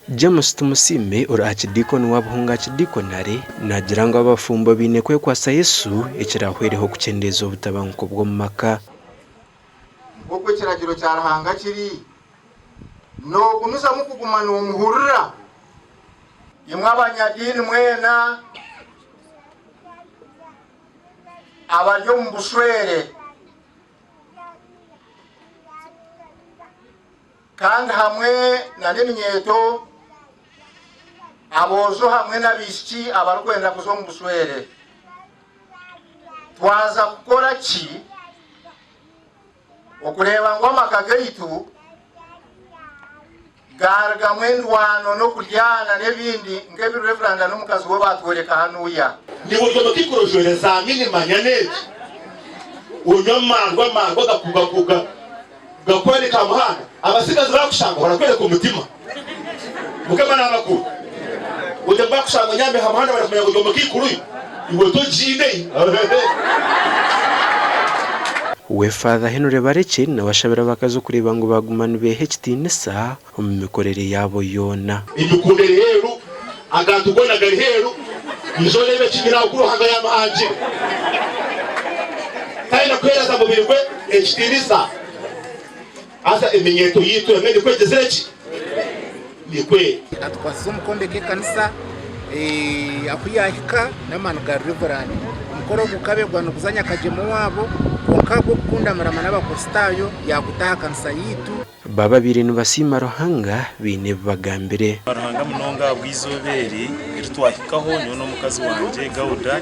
James Tumusiime ori Archideacon wa Buhunga Archideaconary naagira ngu abafumbo baine kwekwatsa Yesu ekirahwereho okukyendeeza obutabanguko bw'omu maka. Nk'oku ekiragiro kya Ruhanga kiri, noogumizamu kuguma noomuhurira? Imwe abanyadiini mwena abari omu bushwere, kandi hamwe n'eminyeeto, aboojo hamwe n'abaishiki abarikwenda kuza omu bushwere, twaza kukora ki okureeba ngu amaka gaitu gaarugamu endwano n'okuryana n'ebindi nk'ebi Reveranda n'omukazi we baatworeka hanuya? Niiwe ori omukaikuru ojwaire za mini manya n'egi onywa amaarwa amaarwa gakworeka aha muhanda abatsigazi bakushanga barakworeka omutima Mukama nabakunda oti bakushanga onyami aha muhanda barakumanya ngu ori omukaikuru iwe togiine. We Father Henry Barekye nawe ashabire abakazi okureeba ngu baaguma nibeeha ekitiinisa omu mikorere yaabo yoona. Emikundo eri heeru, agantu goona gari heeru, ija oreebe eki nyina oku Ruhanga yaamuhangire. Tayenda kuheereza mubiri gwe ekitiinisa. Haza eminyeeto yaitu emwe nikwo egizire ki? Nikwo eri. Atukwasize omu kwombeka ekanisa ahu yahika n'amaani ga Reverand. Omukoro ogu gukaba niguza Nyakagyema owaabo kwonka ahabw'okukunda Murama n'Abakristaayo yaaguta aha kanisa yaitu. Baba babaire nibasiima Ruhanga baine ebi bagambire. Ruhanga munonga ahabw'eizooba eri eri twahikaho nyowe n'omukazi wangye Gauda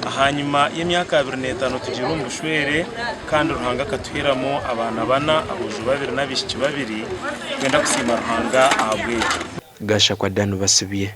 ahanyima y'emyaka 25 tugiire omu bushwere kandi Ruhanga akatuheramu abaana bana, aboojo babiri n'abaishiki babiri. Twenda kusiima Ruhanga ahabw'ekyo. Gashakwa Dan Basibye.